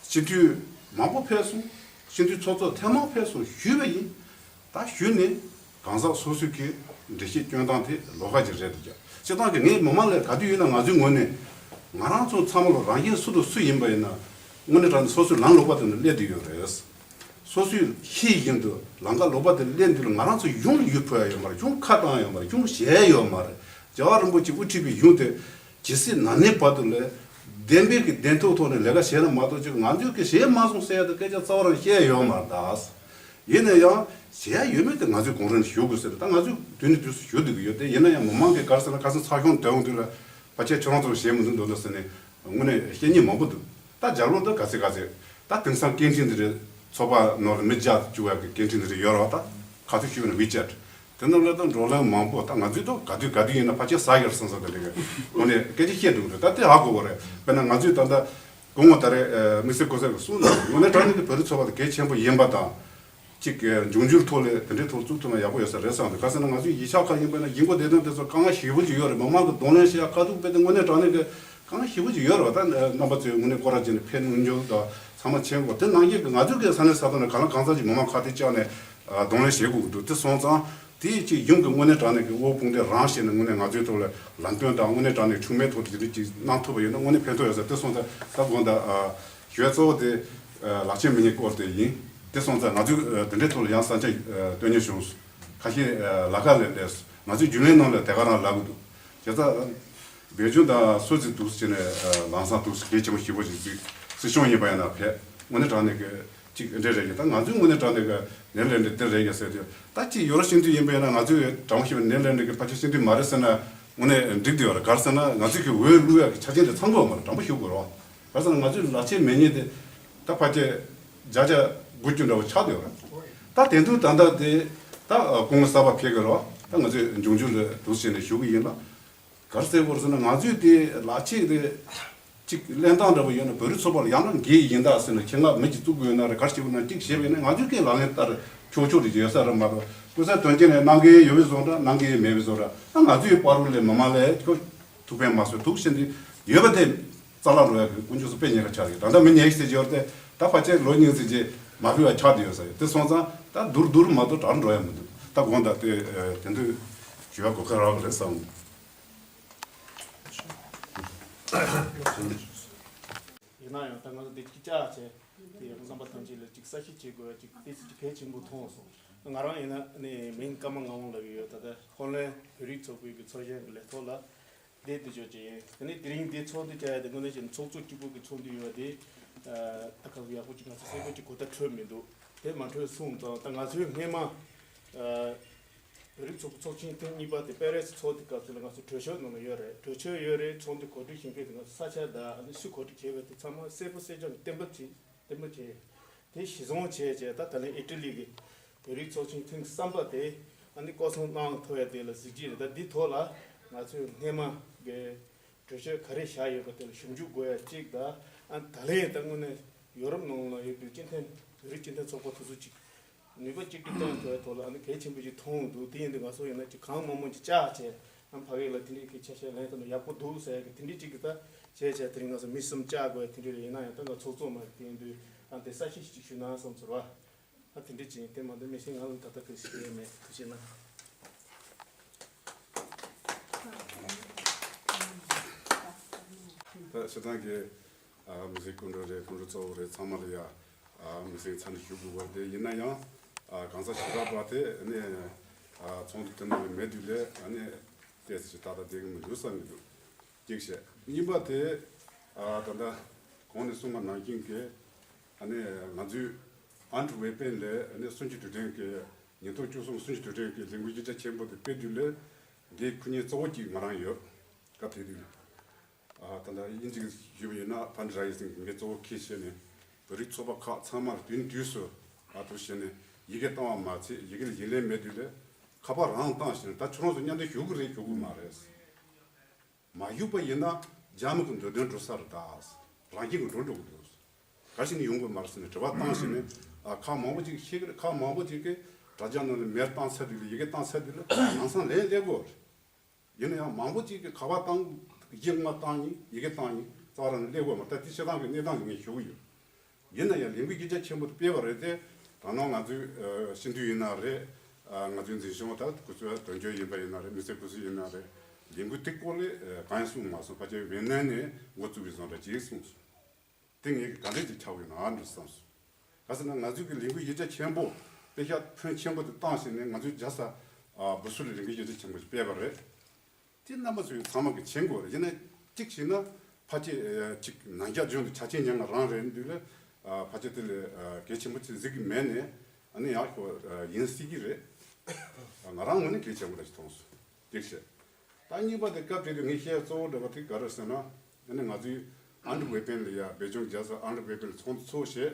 སྤྱི་འཐུས་མང་པོ་ཕེབས་སོང་། སྤྱི་འཐུས་ཚོགས་གཙོ་ཐེངས་མང་ཕེབས་སོང་ཞུས་པ་ཡིན། ད་ཞུས་ནས་གང་ཟག་སོ་སོའི་གི་འགྲེལ་བཤད་སྐྱོན་སྟངས་དེ་ལོགས་ཀ་ཅིག་རེད་འདུག་ཀྱང་། སྤྱིར་བཏང་གི་ངས་མི་མང་ལ་ག་དུས་ཡིན་ན་ང་ཚོའི་ངོས་ནས་ང་རང་ཚོ་ཚང་མ་ལ་རང་བཞིན་སུ་དང་སུ་ཡིན་པ་ཡིན་ན་དངོས་གནས་དྲང་གནས་སོ་སོའི་ལམ་ལོག་པ་དེ་ནས་སླེབས་བསྡད་ཡོད་རེད། སོ་སོའི་ཤེས་བཞིན་དུ་ལམ་ཁ་ལོག་པ་དེ་སླེབས་དུས་ལ་ང་རང་ཚོ་གཞུང་ལ་ཡུལ་ཕུལ་ཡ་ཡོད་མ་རེད། གཞུང་ཁ་བཏང་ཡ་ཡོད་མ་རེད། གཞུང་བཞེས་ཡ་ཡོད་མ་རེད། རྒྱལ་བ་རིན་པོ་ཆེས་དབུ་ཁྲིད་པའི་གཞུང་དེ་ཇི་སྲིད་ན་ནིང་བར་དུ་ལ་བདེན་པའི་གི་བདེན་མཐའི་ཐོག་ནས་ལས་ཀ་བྱས་ན་མ་གཏོགས་ཅིག་ང་ཚོས་གི་བྱས་མ་སོང་ཟེར་ཡ་དེ་སྐད་ཆ་རྩ་བ་རང་བཤད་ཡ་ཡོད་མ་རེད་ད། ཡིན་ན་ཡང་བྱེད་ཡ་ཡོད་མེད་དེ་ང་ཚོས་གོང་རིམ་ཞུ་དགོས་ཟེར། ད་ང་ཚོས་དུས་ནས་དུས་སུ་ཞུ་བསྡད་ཀྱི་ཡོད་དེ། ཡིན་ན་ཡང་མི་མང་གིས་ག་རེ་ཟེར་ན་ཁ་སང་ཚགས་ཤོང་བཏོན་དུས་ལ་ཕལ་ཆེར་ཁྱོད་རང་ཚོར་བྱེད་མི་འདུག་འདུག་ལ་ཟེར་ནས་དངོས་གནས་བཤད་མཁན་མང་པོ་འདུག་ད་རྒྱབ་ལོགས་ད་ག་ཚད་ག་ཚད་ད་དེང་སང་སྐད་འཕྲིན་འདི་རེད། ཚོགས་པ་ནང་ལ་མི་བརྒྱ་བཅུ་བ་གི་སྐད་འཕྲིན་འདི་རེད་ཡོད་རེད་བ། ད་ག་ཚོད་ཞུས་ན་ཝི་ཅེཊ་དེ་རྣམས་ལ་ད་བགྲོ་གླེང་མང་པོ། ད་ང་ཚོས་ད་ག་དུས་ག་དུས་ཡིན་ན་ཕལ་ཆེར་ཟ་ཡར་སང་ས་དེ་འདྲ་གི་དངོས་གནས་སྐད་ཆ་བཤད་འདུག་རེད། ད་དེ་ཧ་གོ་གི་རེད། དཔེར་ན་ང་ཚོས་ད་ལྟ་སྐུ་ངོ་ད་རེས་དམིགས་བསལ་སྐུ་ཚབ་ཀྱིས་གསུངས་ན་དངོས་གནས་དྲང་གནས་ཀྱི་བོད་རིགས་ཚོགས་པ་དེ་གལ་ཆེན་པོ་ཡིན་པ་དང་། གཅིག་གི་འབྱུང་འགྱུར་ཐོག་ལ་དེ་འདྲའི་ཐོག་བཙུགས་ཐུབ་ན་ཡག་པོ་ཡོད་ས་རེད་བསམ་འདུག་ག་ཟེར་ན་ང་ཚོའི་གཞིས་ཆགས་ཁག་ཡིན་པ་ན་གཞིས་འགོ་སྡེ་ཚན་དེ་ཚོ་དཀའ་ངལ་ཞེ་པོ་ཅིག་ཡོད་རེད། མི་མང་གི་གདོང་ལེན་བྱེད་ཡ་དཀའ་སྡུག་དཔེ་དེ་དངོས་གནས་དྲང་གནས་ཀྱི་དཀའ་ངལ་ཞེ་པོ་ཅིག་ཡོད་རེད་བ། ད་རྣམ་པ་ཚོས་དངོས་གནས་སྐོར་ར་བྱས་ནས་ཕེབས་མྱོང་དང་ཚང་མ་མཁྱེན་གོ། དེ་ནང་བཞིན་གྱི་ང་ཚོའི་གི་ས་གནས་ས་ཐོག་ནས་གང་ལ་གང་འཚམ་ཅིག་མི་མང་ཁ་གཏད་བཅག་ནས་གདོང་ལེན་བྱེད་དགོས་ཀྱི་འདུག་དེ་སོང་ཙང་དེ་ཅིག་གཞུང་གི་དངོས་གནས་དྲང་གནས་ཀྱི་དབུ་དཔུང་སྡེ་རང་བྱས་ནས་དངོས་གནས་ང་ཚོའི་ཐོག་ལ་ལམ་སྟོན་དང་དངོས་གནས་དྲང་གནས་འཕྱུགས་མེད་ཐོག་ཏུ་དེ་འདྲ་ཅིག་གནང་ཐུབ་པ་ཡིན་ན་དངོས་གནས་ཕན་ཐོགས་ཡོད་ས། དེ་སོང་ཙང་ད་དགོངས་དག་ཞུ་ཡ་གཙོ་བོ་དེ་ལག་ཆས་མི་ཉན་སྐོར་དེ་ཡིན། དེ་སོང་ཙང་ང་ཚོས་དེ་འདྲའི་ཐོག་ལ་ཡང་ས་ཆ་སྟོན་ཉེན་བྱུང་སོང་། ཁ་ཤས་ལ་ཁ་ལས་ལས་སོང་། ང་ཚོའི་རྒྱུན་ལས་ནང་ལ་དེ་ག་རང་ལབ་གི་འདུག་བྱས་ཙང་། བེལ་ཇམ་དང་སུད་སི་འདུག་སེ་བྱས་ནས་ལམ་སང་འདུག་སེ་གལ་ཆེན་པོ་ཞེ་པོ་ཞིག་བརྩིས། སྲིད་སྐྱོང་ཡིན་པ་ཡིན་ན་ཕེབས། དངོས་གནས་དྲང་གནས་ཀྱི་གཅིག་འདྲ་རེད་ཀྱི། ད་ང་ཚོའི་དངོས་གནས་དྲང་གནས་ཀྱི་ནེ་ཐར་ལེནཌ་འདི་རེད་ཀྱི་ཟེར་དུས། ད་གཅིག་ཡུ་རོབ་སྤྱི་འཐུས་ཡིན་པ་ཡིན་ན་ང་ཚོས་དྲང་པོ་ཞུས་པ་ནེ་ཐར་ལེནཌ་གི་ཕལ་ཆེར་སྤྱི་འཐུས་མ་རེད་ཟེར་ན་དངོས་གནས་འགྲིག་བསྡད་ཡོད་རེད། ག་རེ་ཟེར་ན་ང་ཚོས་ཀྱི་འོས་བླུག་ཡག་གི་ཆ་རྐྱེན་དེ་ཚང་དགོས་མ་རེད། དྲང་པོ་ཞུ་དགོས་རེད་བ། ག་རེ་ཟེར་ན་ང་ཚོའི་ལག་ཆས་མེད་མཁན་དེ་ད་ཕལ་ཆེར་བརྒྱ་ཆ་དགུ་བཅུ་འདྲ་བོ་ཆགས་བསྡད་ཡོད་རེད། ད་དེ་དུས་ད་ལྟ་དེ་ད་སྐུ་ངོ་གསར་པ་ཕེབས་ཀྱི་རེད་བ། ད་ང་ཚོས་འབྱུང་འགྱུར་ལ་འདུག་སེ་བྱས་ནས་ཞུ་གི་ཡིན་ལ། ག་རེ་ཟེར་དགོས་རེད་ཟེར་ན་ང་ཚོས་དེ་ལག་ཆས་དེ་གཅིག་ལེན་སྟངས་འདྲ་པོ་ཡོད་ན་བོད་རིགས་ཚོགས་པ་ལ་ཡང་ན་འགན་ཡིན་ད་ཟེར་ན་ཁྱེད་ང་མི་གཅིག་བཙུགས་དགོས་ན་རེད། ག་རེ་བྱེད་དགོས་ན་གཅིག་བྱས་པ་ཡིན་ན་ང་ཚོས་ཀྱི་ལག་ལེན་བསྟར་ཆོག་ཆོག་རེ་ཡོད་ས་རེད་མ་གཏོགས་སྐུ་ཚབ་དོན་གཅོད་ནས་གནང་གི་ཡོད་པའི་བཟོ་འདྲ་གནང་གི་མེད་པའི་བཟོ་འདྲ། ད་ང་ཚོའི་བར་དུ་ལས་མི་མང་ལས་ཁྱོད་ཐུགས་ཕན་མ་གསོས་ཐུགས་ཤིན་ཏུ་ཡོད་པ་དེ་རྩ་ལ་འགྲོ་ཡ་གི་དཀོན་མཆོག་གསུམ་དཔེ་ཉེན་ཁ་ཆགས་ཡོད། ད་ལྟ་མི་ཉན་ཞིག་ཟེར་གྱི་ཡོད་རེད་དེ། ད་ཕལ་ཆེར་ལོ་གཉིས་ཙམ་རྗེས་མ་ཕུལ་བ་ཆགས་བསྡད་ཡོད་ས་ཡོད། དེ་སོང་ཙང་ད་བསྡུར་བསྡུར་མ་གཏོགས་གྲ་སྒྲིག་འགྲོ་ཡ་མི་འདུག་ད་དགོངས་དག་དེ་དེ་འདྲ་ཞུ་བ་གོ་སྐབས་རག་པ་རེད་བསམ། ཡིན་ན་ཡང་ད་ང་ཚོ་འདི་གཅིག་བཅར་བྱས་དེ་ཡང་རྣམ་པ་ཐམས་ཅད་ལ་གཅིག་གསལ་བཤད་བྱེད་དགོས་ཡ་གཅིག་དེ་ཚོ་གལ་ཆེན་པོ་མཐོང་སོང་། ང་རང་ཡིན་ན་ནི་མིང་ཀརྨ་ངག་དབང་ལབ་ཀྱི་ཡོད། ད་ལྟ་ཧོ་ལན་བོད་རིགས་ཚོགས་པའི་གི་ཚོགས་གཞོན་གྱི་ལས་ཐོག་ལ་བསྡད་དུ་ཆོག་ཅིག་ཡིན། དེ་ནས་དེ་རིང་འདི་ཚོགས་འདུ་བཅར་ཡ་དེ་དངོས་གནས་བྱས་ན་ཚོགས་གཙོ་གཅིག་པུ་གི་ཚོགས་འདུ་ཡོད་པ་དེ་ད་ག་ཡག་པོ་ཅིག་ང་ཚོ་གསལ་པོ་ཅིག་གོ་བརྡ་འཕྲོད་མི་འདུག་དེ་མ་འཕྲོད་སོང་ཙང་ད་ང་ཚོའི་སྔས་མ་བོད་རིགས་ཚོགས་པ་ཚོགས་ཆེན་ཐེངས་གཉིས་པ་དེ་པེ་རེ་སི་ཚོགས་དུས་སྐབས་སུ་ལ་ང་ཚོ་གྲོས་ཆོད་ནང་ལ་ཡོད་རེད། གྲོས་ཆོད་ཡོད་རེད། ཚོགས་འདུ་གོ་སྒྲིག་བྱེད་མཁན་དེ་ང་ཚོ་ས་ཆ་དང་ཨ་ནི་སུས་གོ་སྒྲིག་བྱས་པ་དེ་ཚང་མ་གསལ་པོ་གསལ་རྐྱང་གཏན་འབེབས་བྱས་གཏན་འབེབས་བྱས། དེ་གཞི་བཟུང་བྱས་བྱས་ད་ད་ལན་ཨི་ཊ་ལི་གི་བོད་རིགས་ཚོགས་ཆེན་ཐེངས་གསུམ་པ་དེ་ཨ་ནི་སྐོར་སྲུང་གནང་ཐུབ་ཡ་དེ་ལ་གཟིགས་ཀྱི་རེད། ད་འདི་ཐོག་ལ་ང་ཚོས་སྔས་མ་གི་གྲོས་ཆོད་ག་རེ་བཞག་ཡོད་པ་དེ་ལ་ཞིབ་འཇུག་དགོས་ཡ་གཅིག་དང་། ཨ་ད་ལན་ད་དངོས་གནས་ཡོ་རོབ་ནང་ལ་ཡོད་པའི་སྤྱི་མཐུན་བོད་རིགས་སྤྱི་མཐུན་ཚོགས་པ་དེ་ཚོ་གཅིག་ནུས་པ་གཅིག་སྒྲིལ་གཏོང་ཐུབ་ཡ་ཐོག་ལ་ཨ་ནི་གལ་ཆེན་པོ་ཅིག་མཐོང་འདུག་དེ་ཡིན་དུས་ང་ཚོ་ཡིན་ན་ཅིག་གང་མང་མང་ཅིག་བཅར་བྱས་ཨ་ཕ་གི་ལ་དེ་འདྲའི་གི་ཆ་ཤས་ལན་ཐོབ་ན་ཡག་པོ་འདུག་ཟེར་གི་དེ་འདྲའི་ཅིག་གི་ད་བྱས་བྱས་དེ་རིང་ང་ཚོ་མི་གསུམ་བཅར་དགོས་དེ་འདྲའི་རེད། ཡིན་ན་ཡང་ད་ང་ཚོགས་གཙོ་མ་རེད། དེ་ཡིན་དུས་ཨ་དེ་གསལ་བཤད་ཅིག་ཞུས་ན་བསམ་ཚོར་བ་ཨ་དེ་འདྲའི་ཅིག་དེ་མ་གཏོགས་མི་ཤེས། ང་ལ་ད་ལྟ་གི་ཞིག་ཡས་མེད། ཐུགས་རྗེ་གནང་། ད་སྤྱིར་བཏང་གི་ཨ་མི་སེར་སྐུ་མགྲོན་རེད། སྐུ་མགྲོན་གཙོ་བོ་རེད། ཚང་མ་ལ་ཡ་ཨ་མི་སེར་འཚམས་འདྲི་ཞུ་དགོས་པ་དེ་ཡིན་ན་ཡང་ཨ་གང་ཟག་ཞེ་དྲག་པ་དེ་ནི་ཨ་ཚོགས་འདུ་དེ་ནང་ལ་མེད་དུས་ལས་ཨ་ནི་ཏོག་ཙམ་ཞིག་ཏག་ཏག་བསྡད་ཀྱི་མི་འདུག་བསམ་གྱི་འདུག་གཅིག་བྱས། གཉིས་པ་དེ་ཨ་ད་ལྟ་གོང་ནས་གསུངས་པ་ནང་བཞིན་གྱི་ཨ་ནི་ང་ཚོའི་ཨན་ཊི་ཝེར་པེན་ལ་ཨ་ནི་གསུམ་བཅུའི་དུས་དྲན་གྱི་ཉིས་སྟོང་བཅུ་གསུམ་གསུམ་བཅུའི་དུས་དྲན་གྱི་ལས་འགུལ་ཡིག་ཆ་ཆེན་པོ་དེ་སྤེལ་དུས་ལས་འགན་ཁུར་མཁན་གཙོ་བོ་གཅིག་ང་རང་ཡོད། སྐབས་དེ་དུས་ཨ་ད་ལྟ་དབྱིན་ཇི་གིས་ཞུས་པ་ཡིན་ན་ཕན་ར་ཡི་སིང་གི་འགན་གཙོ་བོ་འཁྱེར་བྱས་ནས་བོད་རིགས་ཚོགས་པ་ཁག་ཚང་མར་དུས་ནས་དུས་སུ་ཨ་ཐུག་བྱས་ནས་ཡི་གེ་བཏང་བ་མ་ཚད་ཡི་གེ་ལ་ཡིག་ལན་མེད་དུས་ལས་ཁ་པར་རང་བཏང་བྱས་ནས་ད་ཁྱོད་རང་ཚོ་མཉམ་འབྲེལ་ཞུ་གི་རེད་ཞུ་གི་མ་རེད། མ་ཞུས་པ་ཡིན་ན་རྒྱ་མི་གི་འདོད་དོན་འགྲུབ་ས་རེད་ད། རང་སྐྱིད་གི་འགྲོ་འགྲོ་གི་འདུག་ག་ཞིག་ནས་ཡོང་དགོས་མ་རེད་ཟེར་ནས་དྲི་བ་བཏང་བྱས་ནས་ཨ་ཁག་མང་པོ་ཅིག་ཤེས་ཀྱི་རེད། ཁག་མང་པོ་ཅིག་གིས་དྲ་རྒྱ་ནང་ལ་མེལ་བཏང་ཚར་དུས་ལ་ཡི་གེ་བཏང་ཚར་དུས་ལ་ལམ་སང་ལན་སླེབས་དགོས་རེད། ཡིན་ན་ཡང་མང་པོ་ཅིག་གིས་ཁ་པར་བཏང་གཞི་ངོ་བཏང་ཡིན་ཡི་གེ་བཏང་ཡིན་རྩ་བ་རང་ནས་སླེབས་དགོས་མ་རེད། ད་དེ་སྤྱིར་བཏང་གི་གནས་སྟངས་ཅིག་ངས་ཞུ་གི་ཡོད། ཡིན་ན་ཡང་ལས་འགུལ་ཡིག་ཆ་ཆེན་པོ་དེ་སྤེལ་བ་རེད་དེ། ད་ནང་ང་ཚོའི་ཨ་སྤྱི་འཐུས་ཡིན་ན་རེད། ཨ་ང་ཚོའི་འཛིན་སྐྱོང་ད་སྐུ་ཚབ་དོན་གཅོད་ཡིན་པ་ཡིན་ན་རེད། མི་སེར་སྐུ་སྲུང་ཡིན་ན་རེད། ལས་འགུལ་དེ་སྐོར་ལས་ཨ་གང་ཡང་གསུངས་མ་སོང་། ཕལ་ཆེར་ཝེ་ནན་ནས་འགོ་བཙུགས་པའི་བཟོ་འདྲ་ཅིག་གསུངས་སོང་། དེ་ངས་ག་འདྲས་ཅིག་ཆགས་ཡོད་ན་འགྲོ་བསམ་སོང་། ག་ཟེར་ན་ང་ཚོའི་གི་ལས་འགུལ་ཡིག་ཆ་ཆེན་པོ་དཔེ་ཤག་ཕོན་ཆེན་པོ་དེ་བཏང་བྱས་ནས་ང་ཚོའི་རྒྱལ་ས་ཨ་སྦུ་སུ་ལ་ལས་འགུལ་ཡིག་ཆ་ཆེན་པོ་ཞིག་སྤེལ་བ་རེད། དེ་རྣམ་པ་ཚོས་ཚང་མ་གིས་མཁྱེན་དགོས་རེད། ཡིན་ན་གཅིག་བྱས་ན་ཕལ་ཆེར་ཨ་གཅིག་ནང་རྒྱ་ལྗོངས་དུ་ཆ་རྐྱེན་ཉམས་ང་རང་རེད་འདུག་ལ། ཨ་ཕལ་ཆེར་དེ་ལ་ཨ་གལ་ཆེན་པོ་ཅིག་གཟིགས་ཀྱི་མེད་ནས་ཨ་ནི་ཡག་ཤོས་ཨ་ཡིན་སྲིད་ཀྱི་རེད། ང་རང་ངོས་ནས་གལ་ཆེན་པོ་འདྲ་ཞིག་མཐོང་སོང་། གཅིག་བྱས། ད་གཉིས་པ་དེ་སྐབས་དེ་དུས་ངས་བཤད་གཙོ་བོ་འདྲ་བ་དེ་ག་རེ་ཟེར་ན། ཨ་ནི་ང་ཚོའི་ཨན་ཊི་ཝེར་པེན་ལ་ཡ་སྦེལ་ཇམ་རྒྱལ་ས་ཨན་ཊི་ཝེར་པེན་ལ་ཚོགས་འདུ་ཚོགས་བྱས།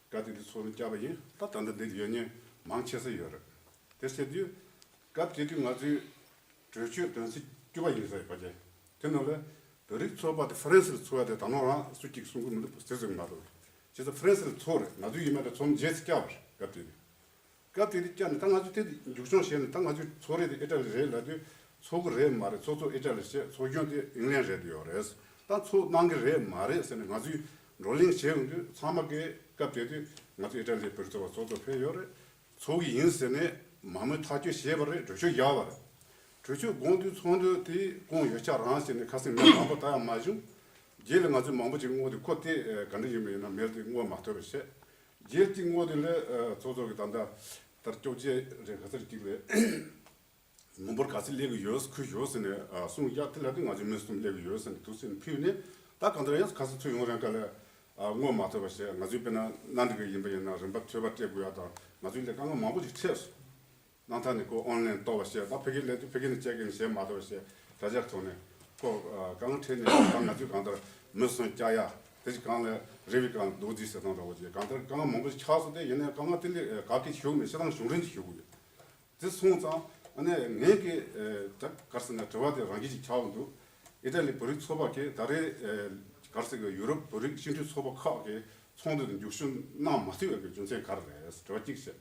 སྐབས་དེ་དུས་ཚོགས་འདུ་བསྐྱངས་པ་ཡིན། ད་ད་ལྟ་འདིར་ཡོད་མཁན་མང་ཆེ་ས་ཡོད་རེད། དེ་བྱས་དུས་སྐབས་དེ་དུས་ང་ཚོའི་གྲོས་ཆོད་དོན་ཚན་བཅུ་པ་ཡིན་ས་ཡོད་པ་ཅན། དེ་ནང་ལ་བོད་རིགས་ཚོགས་པ་དེ་ཧྥ་རན་སི་ལ་ཚོགས་ཡ་དེ་ད་ནང་རང་སུ་གཅིག་གསུང་གི་མི་འདུག་དེ་ཟེར་མ་གཏོགས། བྱས་ཙང་ཧྥ་རན་སི་ལ་ཚོགས་རེད། ང་ཚོའི་ཡིན་མ་རེད། ཚོགས་མི་བརྒྱད་ཙམ་བསྐྱངས་པ་རེད་སྐབས་དེ་དུས། སྐབས་དེ་དུས་བསྐྱངས་ནས་ད་ང་ཚོས་དེ་མཇུག་སྐྱོང་བྱས་ནས་ད་ང་ཚོའི་ཚོགས་རེ་དེ་ཨི་ཊ་ལི་རེད་ལབ་དུས་ཚོགས་ཀྱི་རེད་མ་རེད། ཚོགས་གཙོ་ཨི་ཊ་ལི་བྱས་ཚོགས་གཞོན་དེ་ཨིང་ལན་རེད་དེ་ཡོད་རེད། ད་ཚོགས་གནང་གི་རེད་མ་རེད་ཟེར་ནས་ང་ཚོས་བགྲོ་གླེང་བྱས་ཡོང་དུས་ཚང་མ་གིས་སྐབས་དེ་དུས་ང་ཚོ་ཨི་ཊ་ལི་བོད་རིགས་ཚོགས་པ་ཚོགས་གཙོ་ཕེབས་ཡོད་རེད། ཚོགས་ཀྱི་ཡིན་ཟེར་ནས་མང་མོས་ཐག་གཅོད་བྱས་པ་རེད། གྲོས་ཆོད་བཞག་པ་རེད། གྲོས་ཆོད་དགོངས་དུས་ཚོགས་འདུ་དེ་སྐོང་ཡོད་ཆ་རང་ཟེར་ནས་ཁ་སང་མི་མང་པོ་ད་ཡང་མ་བྱུང་། རྗེས་ལ་ང་ཚོས་མང་པོ་ཅིག་བསྔོགས་ཏེ་ཁོ་དེ་ག་འདྲ་ཡིན་པ་ཡིན་ན་མེལ་དེ་བསྔོག་མ་ཐུབ་པ་བྱས། རྗེས་ཅིག་བསྔོགས་དུས་ལས་ཚོགས་གཙོ་གིས་ད་ལྟ་ལྟར་བཅོ་བརྒྱད་རེད་ག་ཚོད་ཅིག་ལས་མི་འབོར་ག་ཚོད་སླེབས་ཀྱི་ཡོད་ཁུར་ཡོད་ཟེར་ནས་གསུངས། ཡ་དེ་ལབ་དུས་ང་ཚོས་མི་གསུམ་སླེབས་ཀྱི་ཡོད་ཟེར་ནས་དུས་ཚོད་ཕུལ་ནས་ད་གང་ལྟར་ཡང་ཁ་སང་ཚུར་ཡོང་རན་ག་ལས་བསྔོག་མ་ཐུབ་པ་བྱས། ང་ཚོས་དཔེར་ན་གནམ་གྲུ་གི་ཡིན་པ་ཡིན་ན་རིན་པ་ཐོལ་པ་སྤྲད་དགོས་ཡ་དང་ང་ཚོས་ལས་དཀའ་ངལ་མང་པོ་ཞིག་འཕྲད་སོང་། གནམ་ཐང་ནས་ཁོ་ཨོན་ལན་གཏོར་བ་བྱས། ད་ཕ་གིར་སླེབས་དུས་ཕ་གི་ནས་བཅར་མཁན་བྱས་མ་གཏོགས་བྱས་དྲ་རྒྱ་ཐོག་ནས་ཁོ་ཨ་དཀའ་ངལ་འཕྲད་ནས་ད་ང་ཚོས་གང་ལྟར་མི་གསུམ་བཅར་ཡ་དེ་ཅིག་གང་ལ་རེ་བའི་སྒང་རྡོག་རྫིས་ཟེར་སྟངས་འདྲ་བོ་ཅིག་གང་ལྟར་དཀའ་ངལ་མང་པོ་ཞིག་ཆགས་སོང་། དེ་ཡིན་ནའི་དཀའ་ངལ་དེ་ལས་ཨ་ག་གེ་ཞུ་མེད། ཤི་ཐང་གཞུང་འབྲེལ་ཅིག་ཞུ་དགོས་ཡོད། དེ་སོང་ཙང་ཨ་ནི་ངས་ཀྱི་ཨ་ད་ག་རེ་ཟེར་ན་དྲི་བ་དེ་རང་རྒྱུད་ཅིག་ཆགས་འདུག་ཨི་ཊ་ལི་བོད་རིགས་ཚོགས་པ་གིས་ད་རེས་ཨ་ག་རེ་ཟེར་གི་ཡུ་རོབ་བོད་རིགས་སྤྱི་མཐུན་ཚོགས་པ་ཁག་གི་ཚོགས་འདུ་དེ་མཇུག་སྐྱོང་གནང་མ་ཐུབ་ཡོད་པའི་རྒྱུ་མཚན་ག་རེ་རེད། དྲི་བ་གཅིག་བྱས།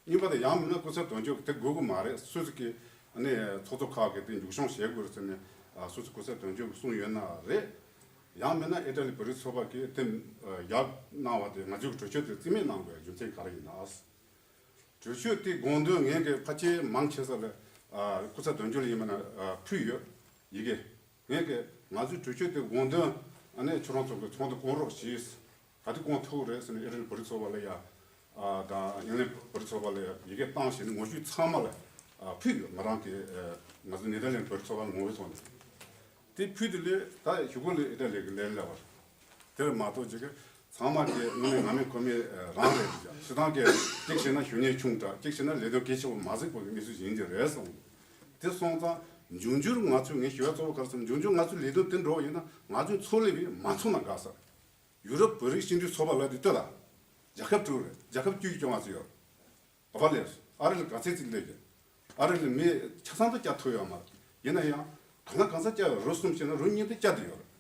གཉིས་པ་དེ་ཡང་མིན་ན་སྐུ་ཚབ་དོན་གཅོད་དེ་དགོས་ཀྱི་མ་རེད། སོ་སོ་གི་ཨ་ནི་ཚོགས་གཙོ་ཁག་གིས་དེ་མཇུག་སྐྱོང་བྱེད་དགོས་ཟེར་ནས་ཨ་སོ་སོ་སྐུ་ཚབ་དོན་གཅོད་ཀྱིས་གསུངས་ཡོད་ན་རེད། ཡང་མིན་ན་ཨི་ཊ་ལི་བོད་རིགས་ཚོགས་པ་གིས་དེ་ཡར་གནང་བ་དེ་ང་ཚོའི་གྲོས་ཆོད་དེ་རྩིས་མེད་གནང་དགོས་རྒྱུ་མཚན་ག་རེ་ཡིན་ན། གྲོས་ཆོད་དེ་དགོངས་དོན་ངས་གི་ཕལ་ཆེར་མང་ཆེ་ས་ལ་སྐུ་ཚབ་དོན་གཅོད་ལ་ཡིན་མིན་ན་ཕུལ་ཡོད། ཡི་གེ་ངས་གི་ང་ཚོའི་གྲོས་ཆོད་དེ་དགོངས་དོན་ཨ་ནི་ཁྱོད་རང་ཚོ་གི་ཚོགས་འདུ་བསྐོང་རོགས་གྱིས། ག་དུས་བསྐོང་ཐུབ་རེད་ཟེར་ནས་ཨི་ཊ་ལི་བོད་རིགས་ཚོགས་པ་ལ་ཡ། ཨ་དང་ཨིན་ལན་བོད་རིགས་ཚོགས་པ་ལ་ཡ་ཡི་གེ་བཏང་བྱས་ནས་ངོ་བཤུས་ཚང་མ་ལ་ཨ་ཕུལ་ཡོད། ང་རང་གི་ཨ་ང་ཚོ་ནེ་དར་ལེན་བོད་རིགས་ཚོགས་པ་ལ་ངོ་བོའི་ཐོག་ནས་དེ་ཕུལ་དུས་ལས་ད་གཞུག་གུ་ལ་ཨི་ཊ་ལི་གི་ལན་སླེབས་པ་རེད། དེར་མ་གཏོགས་ཅིག་གི་ཚང་མ་གི་དངོས་གནས་ང་མེད་ཁོ་མེད་རང་རེད་ཀྱང་སྤྱི་བཏང་གི་གཅིག་བྱས་ན་ཞུ་སྙན་ཆུང་དྲགས། གཅིག་བྱས་ན་ལས་དོན་གལ་ཆེ་བོ་མ་གཟིགས་པ་གི་གནས་ཚུལ་ཡིན་གྱི་རེད་གསུངས། དེ་སོང་ཙང་འབྱུང་འགྱུར་ང་ཚོས་ངས་ཞུ་བ་གཙོ་བོ་ག་རེ་ཟེར་ན་འབྱུང་འགྱུར་ང་ཚོས་ལས་དོན་དེ་འགྲོ་བ་ཡིན་ན་ང་ཚོས་ཚོགས་ལས་པས་མ་ཚོགས་ན་དགའ་ས་རེད། ཡུ་རོབ་བོད་རིགས་སྤྱི་མཐུན་ཚོགས་པ་ལ་དེ་ལྟོས་ལ། རྒྱལ་ཁབ་དྲུག་རེད། རྒྱལ་ཁབ་བཅུ་བཅོ་ལྔ་ཙམ་ཡོད་རེད། ག་པར་སླེབས་སོང་། ཨ་རི་ལ་ག་ཚད་ཅིག་སླེབས་ཀྱི། ཨ་རི་ལ་མི་ཆ་ཚང་དུ་བསྐྱལ་ཐུབ་ཡོད་མ་རེད། ཡིན་ན་ཡང་གང་ལ་གང་ས་བསྐྱལ་ཡོད། རུ་གསུམ་བྱས་ན་རུ་གཉིས་དུ་བསྐྱལ་བསྡད་ཡོད་རེད།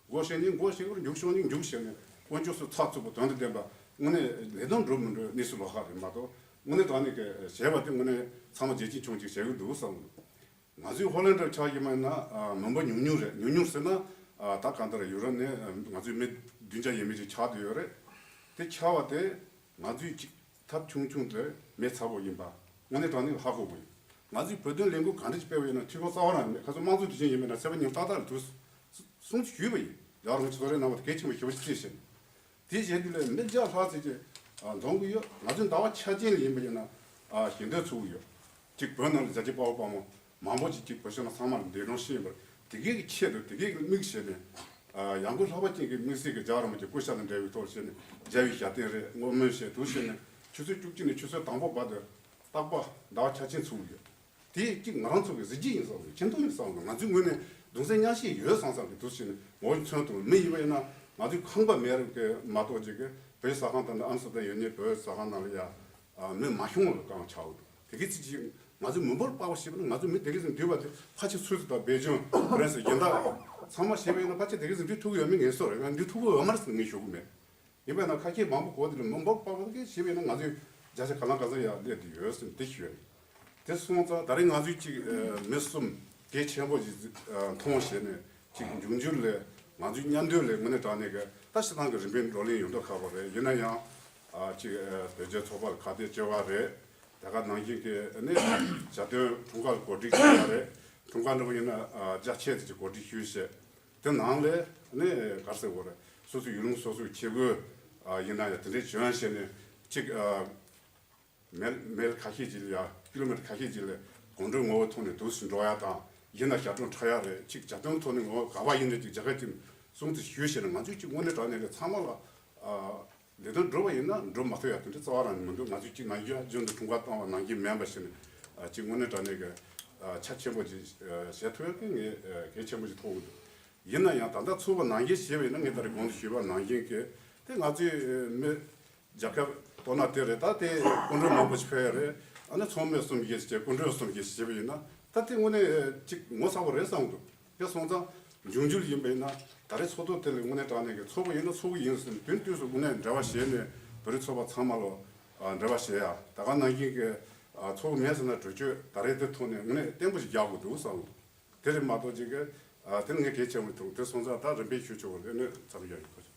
མགོ་བཤད་ནས་མགོ་བཤད་པར་མཇུག་ཤོང་ནས་མཇུག་བཤད་ནས་དཀོན་མཆོག་སུ་ཚགས་ཚུད་པོ་དོན་དང་ལྡན་པ་དངོས་གནས་ལས་དོན་འགྲུབ་མི་འགྲུབ་གནས་ཚུལ་ལོགས་ཁག་རེད་མ་གཏོགས་དངོས་གནས་དྲང་གནས་ཀྱི་བྱས་པ་དེ་དངོས་གནས་ཚང་མ་རྒྱལ་སྤྱིའི་ཁྱོན་གཅིག་བྱེད་ཀྱི་འདུག་བསམ་གི་འདུག་ང་ཚོའི་ཧོ་ལན་ཌར་ཆགས་ཀྱི་མ་ཡིན་ན་ཨ་མི་འབོར་ཉུང་ཉུང་རེད། ཉུང་ཉུང་ཟེར་ན་ཨ་ད་གང་ལྟར་ཡུ་རོབ་ནས་ང་ཚོའི་མི་བདུན་བརྒྱ་ཡས་མས་ཅིག་ཆགས་བསྡད་ཡོད་རེད། དེ་ཆགས་པ་དེ་ང་ཚོའི་ཅིག་ཐབས་ཆུང་ཆུང་དེ་མེད་ཚ་པོ་ཡིན་པ་དངོས་གནས་དྲང་གནས་ཧ་གོ་དགོས་ཡིན། ང་ཚོའི་བོད་དོན་ལས་འགུལ་ག་འདྲ་ཞིག་སྤེལ་བ་ཡིན་ན་འཐུས་སྒོ་རྩ་བ་རང་མེད། ཁ་སང་དམངས་གཙོ་དེ་བཞིན་ཡིན་པ་ཡིན་ན་ཚེ་དཔག་ཉིན་ཏག་ཏག་ལ་འདུག་གསུངས་ཞུས་པ་ཡིན། ཡག་རུང་ཆུ་ཚོད་རེ་གནང་བ་དེ་གལ་ཆེན་པོ་ཞེ་པོ་ཅིག་བྱས་ཤིང་། དེ་བྱས་དུས་ལས་མི་བརྒྱ་ལྷག་ཙམ་གྱིས་ཨ་འཛོམས་ཀྱི་ཡོད། ང་ཚོའི་ཟླ་བ་འཆར་ཅན་ལ་ཡིན་པ་ཡིན་ན་ཨ་ཞལ་འདེབས་ཚུགས་ཀྱི་ཡོད། གཅིག་བོད་ནང་ལ་རྒྱལ་གཅེས་དཔའ་བོ་དཔའ་མོ་མང་པོ་ཅིག་གཅིག་བོད་གཞུང་ལ་ཚང་མ་ལ་འདས་གྲོངས་ཤེས་པར་དེ་གའི་གི་ཆེད་དུ་དེ་གའི་གི་དམིགས་བྱས་ནས་ཨ་ཡང་སྒོས་ལྷག་པ་ཅན་གྱི་དམིགས་བསལ་གྱི་རྒྱལ་བ་རིན་པོ་ཆེ་སྐུ་ཕྱྭ་དང་འབྲེལ་བའི་ཐོག་བྱས་ནས་མཇལ་བའི་ཞལ་རྟེན་རེད། བསྔོ་སྨོན་བྱས་འདུག་བྱས་ནས་ཆུ་ཚོད་བཅུ་གཅིག་ནས་ཆུ་ཚོད་དང་པོ་བར་དུ་རྟག་པར་ཟླ་བ་འཆར་ཅན་ཚུགས་ཀྱི་ཡོད། དེ་གཅིག་ང་རང་ཚོ་གི་གཟི་བརྗིད་ཡིན་བསམ་གི། ཆེ་མཐོང་ཡིན་བསམ་གི། ང་ཚོའི་ངོས་ནས་གདུང་སེམས་མཉམ་སྐྱེད་ཡོད་བསམ་བསམ་གི་འདུག་བྱས་ནས་ངོ་བོ་མཚོན་ཐུབ། མི་ཡིན་པ་ཡིན་ན་ང་ཚོའི་ཁང་པ་མེད་རུང་གི་མ་གཏོགས་ཅིག་གི་བོད་ཟ་ཁང་དང་ཨམ་སི་ཏྲ་ཡོད་ནས་བོད་ཟ་ཁང་ནང་ལ་ཡ་མི་མ་ཤོང་བ་གང་ཆགས་འདུག་དེ་གི་ཚིག་ཅིག་ང་ཚོའི་མི་འབོར་དཔག་པ་ཞིག་ན་ང་ཚོའི་མི་དེ་གི་ཚིག་འདུས་པ་དེ་ཕལ་ཆེར་སུད་སི་དང་སྦེལ་ཇམ་ཕ་རན་སི་ཡིན་ད་ཚང་མ་ཞེས་པ་ཡིན་ན་ཕལ་ཆེར་དེ་གི་ཚིག་འདུས་ཐུབ་ཀྱི་ཡོད་མེད་ངས་སོ་རེད། ང་འདུས་ཐུབ་ཀྱི་ཡོད་མ་རེད་ཟེར་ངས་ཞུ་གི་མེད། ཡིན་པས་ན་ཁ་ཤས་མང་པོ་གོ་དེ་ལ་མི་འབོར་དཔག་པ་གི་ཞེས་པ་ཡིན་ན་ང་ཚོའི་བརྒྱ་ཆ་ག་ལ་ག་ཚོད་ཡར་སླེབས་བསྡད་ཡོད་ཟེར་ནས་དེ་ཞུ་ཡ་ཡིན། དེ་སོང་ཙང་ད་རེས་ང་ཚོས་གཅིག་མི་གསུམ་གལ་ཆེན་པོ་ཞིག་མཐོང་བྱས་ནས་གཅིག་འབྱུང་འགྱུར་ལ་ང་ཚོའི་མཉམ་འདོད་ལ་དངོས་གནས་དྲང་གནས་ཀྱི་ད་སྤྱི་བཏང་གི་རིམ་པས་བགྲོ་གླེང་ཡོད་མདོག་ཁ་པོ་རེད། ཡིན་ན་ཡང་གཅིག་བོད་རྒྱའི་ཚོགས་པ་ལ་ཁ་གཏད་བཅོལ་བ་རེད། དེ་ག་ནང་བཞིན་གྱི་ནི་ཞལ་འདོན་འཁྲུངས་སྐར་གོ་སྒྲིག་བྱས་པ་རེད། འཁྲུངས་སྐར་འདྲ་བོ་ཡིན་ན་རྒྱ་ཆེ་ཙམ་གྱི་གོ་སྒྲིག་ཞུས་བྱས། དེ་ནང་ལས་ནི་ག་རེ་ཟེར་དགོས་རེད། སོ་སོའི་ཡུལ་ལུང་སོ་སོའི་ཆས་གོས་ཡིན་ན་ཡང་དེ་འདྲའི་བྱོན་བྱས་ནས་གཅིག་མལ་མལ་ཁ་ཤས་ཅིག་ལ་ཡ་ཀི་ལོ་མི་ཊར་ཁ་ཤས་ཅིག་ལ་གོམ་བགྲོད་ངོ་བོ་ཐོག་ནས་འདུག་སེ་འགྲོ་ཡ་དང་། ཡིན་ན་ཞབས་བྲོ་འཁྲབ་ཡ་རེད། གཅིག་ཞབས་བྲོ་ཐོག་ནས་ངོ་བོ་ག་པར་ཡིན་ན་གཅིག་རྒྱ་གར་གྱི་སྲུང་བརྩི་ཞུས་བྱས་ནས་ང་ཚོས་གཅིག་དངོས་གནས་དྲང་གནས་ཀྱི་ཚང་མ་ལ་ལས་དོན་འགྲུབ་པ་ཡིན་ན་འགྲུབ་མ་ཐུབ་ཡ་དེ་འདྲ་རྩ་བ་རང་ནས་མི་འདུག་ང་ཚོས་གཅིག་ནང་བཞིན་རྒྱུན་དུ་འཁྲུངས་སྐར་བཏང་བ་ནང་བཞིན་མིན་པ་ཞིག་ནས་གཅིག་དངོས་གནས་དྲང་གནས་ཀྱི་ཆ་ཆེན་པོ་ཅིག་བྱེད་ཐུབ་ཡ་དེ་ངས་གལ་ཆེན་པོ་ཞིག་མཐོང་གི་འདུག་ཡིན་ན་ཡང་ད་ལྟ་ཚུགས་པ་ནང་བཞིན་བྱས་པ་ཡིན་ན་ངས་ད་རེས་གོང་དུ་ཞུས་པ་ནང་བཞིན་གྱི་དེ་ང་ཚོའི་མི་རྒྱལ་ཁབ་སྟོད་ན་དེ་རེད། ད་དེ་སྐུ་མགྲོན་མང་པོ་ཞིག་ཕེབས་ཡ་རེད། ཨ་ནི་ཚོགས་མི་གསུམ་བཞི་ཞིག་སྐུ་མགྲོན་གསུམ་བཞི་ཞིག་བྱས་པ་ཡིན་ན་ད་དེ་དངོས་གནས་གཅིག་ངོ་ཚ་པོ་རེད་བསམ་འདུག་དེ་སོང་ཙང་འབྱུང་འགྱུར་ཡིན་པ་ཡིན་ན་ད་རེས་ཚོགས་ཐོག་དེ་ལ་དངོས་གནས་དྲང་གནས་ཀྱི་ཚོགས་པ་ཡིན་ན་ཚོགས་པ་ཡིན་ཟེར་ནས་དོན་དུས་སུ་དངོས་གནས་འབྲེལ་བ་བྱས་ནས་བོད་རིགས་ཚོགས་པ་ཚང་མ་ལ་འབྲེལ་བ་བྱེད་ཡ། ད་ག་ནང་བཞིན་གྱི་ཚོགས་པ་མེད་ཟེར་ན་གྲོས་ཆོད་ད་རེས་དེ་ཐོག་ནས་དངོས་གནས་བརྟན་པོ་ཞིག་རྒྱག་དགོས་འདུག་བསམ་འདུག་དེ་རེད་མ་གཏོགས་ཅིག་གི་དེ་ངས་གལ་ཆེན་པོ་མཐོང་། དེ་སོང་ཙང་ད་རིམ་པས་ཞུ་ཆོག་གི་རེད། ནས་མཚམས་བཞག་ཡོད་ཁོ།